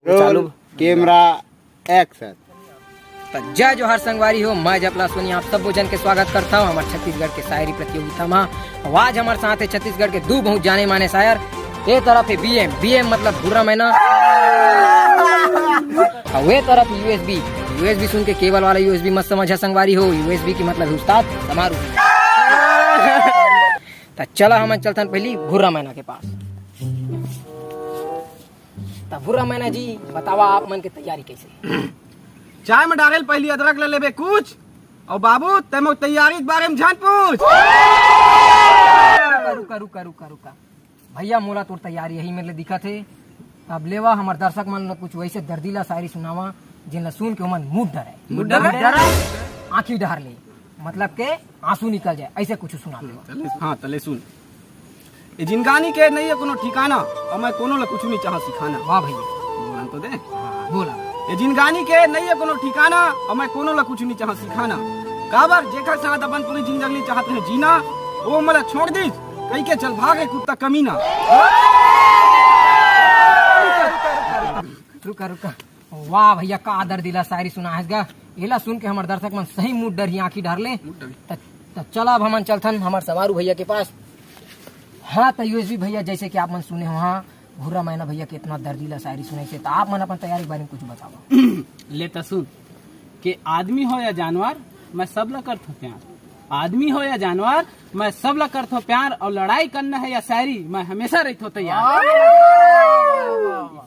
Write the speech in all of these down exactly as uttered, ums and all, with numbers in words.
Role, चालू। Camera, action. त जय जोहार संगवारी हो, मैं जपला सोनी आप सबो जन के स्वागत करता हूँ हमर छत्तीसगढ़ के शायरी प्रतियोगिता मा। अउ आज हमर साथ है छत्तीसगढ़ के दू बहुत जाने माने शायर। ए तरफ है बीएम, बीएम मतलब भुर्रा मैना, अउ ए तरफ यूएसबी। यूएसबी सुन के केबल वाला यूएसबी मत समझा संगवारी हो, यूएसबी के मतलब है उस्ताद समारू। त चला हमन चलथन पहली भुर्रा मैना के पास। त भुर्रा मैना जी, बतावा आप मन के तैयारी कैसे? चाय में डारेल पहली अदरक ले लेबे कुछ, अउ बाबू तै मोर तैयारी के बारे में झन पूछ। रुका, रुका, रुका, रुका, रुका। भैया, मोला तोर तैयारी यही मेर ले दिखत हे। अब लेवा हमर दर्शक मन ल कुछ वैसे दर्दीला शायरी सुनावा, जिन ल सुन के ओमन मूड डरे। मूड डरे? आँखी डहर ले, मतलब के आंसू निकल जाए, ऐसे कुछ सुना देवा। हाँ, तले सुन। ए जिनगानी के नइ हे कोनो ठिकाना, अउ मैं कोनो ल कुछु नइ चाहा सिखाना। वाह भैया। बोलन तो दे। हाँ, बोला। ए जिनगानी के नइ हे कोनो ठिकाना, अउ मैं कोनो ल कुछु नइ चाहा सिखाना। काबर जेकर साथ अपन पूरी जिंदगी चाहत हे जीना, वो मोला छोड़ दिस, कहि के चल भागे कुत्ता कमीना। रुका, रुका। वाह भैया, का दर्दीला शायरी सुनाहस गा। एला सुन के हमर दर्शक मन सही मूड डरही, आँखी डहर ले। मूड डरही। त, त चला अब हमन चलथन हमर समारू भैया के पास। हाँ, त यूएसबी भैया, जैसे कि आप मन सुने हो, हाँ, भुर्रा मैना भैया के इतना दर्दीला शायरी सुनाइस हे, त आप मन अपन तैयारी के बारे में कुछ बतावा। ले त सुन, के आदमी हो या जानवर, मैं सब ला करथों प्यार। आदमी हो या जानवर, मैं सब ला करथों प्यार, अउ लड़ाई करना हे या शायरी, मैं हमेशा रहिथों तैयार। वाह, वाह, वाह, वाह।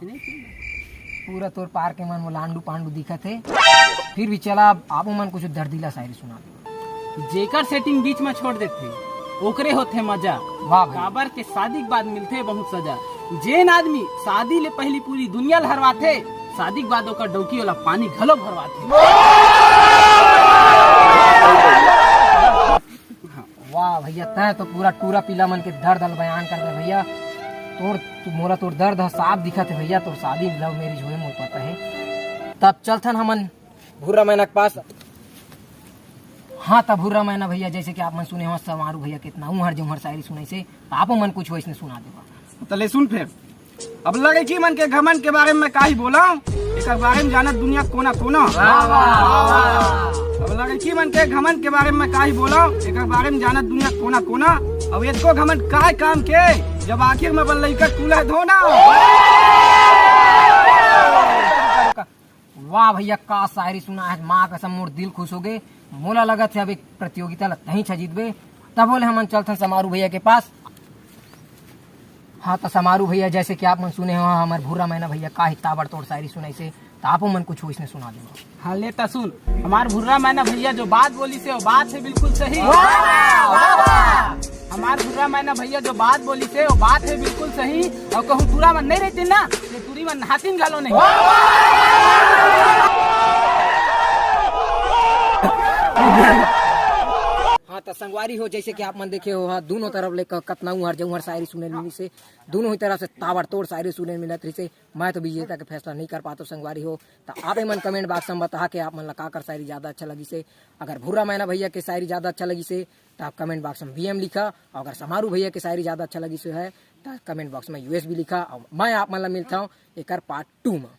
पूरा तोर पार के मन वो लांडू पांडू दिखत हे। फिर भी चला, अब आप मन कुछ दर्दीला शायरी सुना दे। जेकर सेटिंग बीच में छोड़ देथे, ओकरे होथे मजा। वाह भैया। काबर के शादी के बाद मिलथे बहुत सजा। जेन आदमी शादी ले पहली पूरी दुनिया ल हरवाथे, शादी के बाद ओकर डौकी वाला पानी घलो भरवाथे। वाह भैया, तैं तो पूरा टूरा पीला मन के दर्द ल बयान कर दे भैया। तोर, तू, मोला तोर दर्द ह साफ दिखत हे भैया, तोर शादी लव मैरिज होए मोर पता हे। तब चलथन हमन भुर्रा मैना के पास। हाँ, त भुर्रा मैना भैया, जैसे कि आप मन सुने हो, समारू भैया कितना उहर जौहर शायरी सुनाइस हे, त आपो मन कुछ वैसने सुना देवा। त ले सुन फेर। अब लड़की मन के घमंड के बारे में का ही बोला, एकर बारे में जानत दुनिया कोना कोना। वाह, वाह, वाह। अब लड़की मन के घमंड के बारे में का ही बोला, एकर बारे में जानत दुनिया कोना कोना। अब एको घमंड काय काम के, जब आखिर में अपन लइका कूल्हा धोना। वाह भैया, का शायरी सुनाहस, माँ कसम मोर दिल खुश हो गे। मोला लगत हे अब एक प्रतियोगिता ला तहीं छ जीतबे। तभो ले हमन चलथन समारू भैया के पास। हाँ, त समारू भैया, जैसे कि आप मन सुने हो, हमर भुर्रा मैना भैया का ही ताबड़तोड़ शायरी सुनाइस हे, त आपो मन कुछ वैसने सुना देवा। हाँ, ले त सुन, हमार भुर्रा मैना भैया जो बात बोलिस हे, वो बात हे बिल्कुल सही। वाह, वाह, वाह। हमार भुर्रा मैना भैया जो बात बोलिस हे, वो बात हे बिल्कुल सही। अउ कहूँ टूरा मन नइ रहितिन ना, त टूरी मन नहातिन घलो नहीं। हाँ, त संगवारी हो, जैसे कि आप मन देखे हो, हाँ, दोनों तरफ ले क-, कतना उहर जौहर शायरी सुने ल मिलिस हे, दोनों ही तरफ से ताबड़तोड़ शायरी सुने ल मिलत रहिस हे। मैं तो विजेता के फैसला नहीं कर पातो संगवारी हो, त आप मन कमेंट बॉक्स में बता के आप मन ला काकर शायरी ज्यादा अच्छा लगिस हे। अगर भुर्रा मैना भैया के शायरी ज्यादा अच्छा लगिस हे, त आप कमेंट बॉक्स में बीएम लिखा, अउ अगर समारू भैया के शायरी ज्यादा अच्छा लगिस हे, त कमेंट बॉक्स में यूएसबी लिखा, अउ मैं आप मन ला मिलता हूँ एकर पार्ट टू में।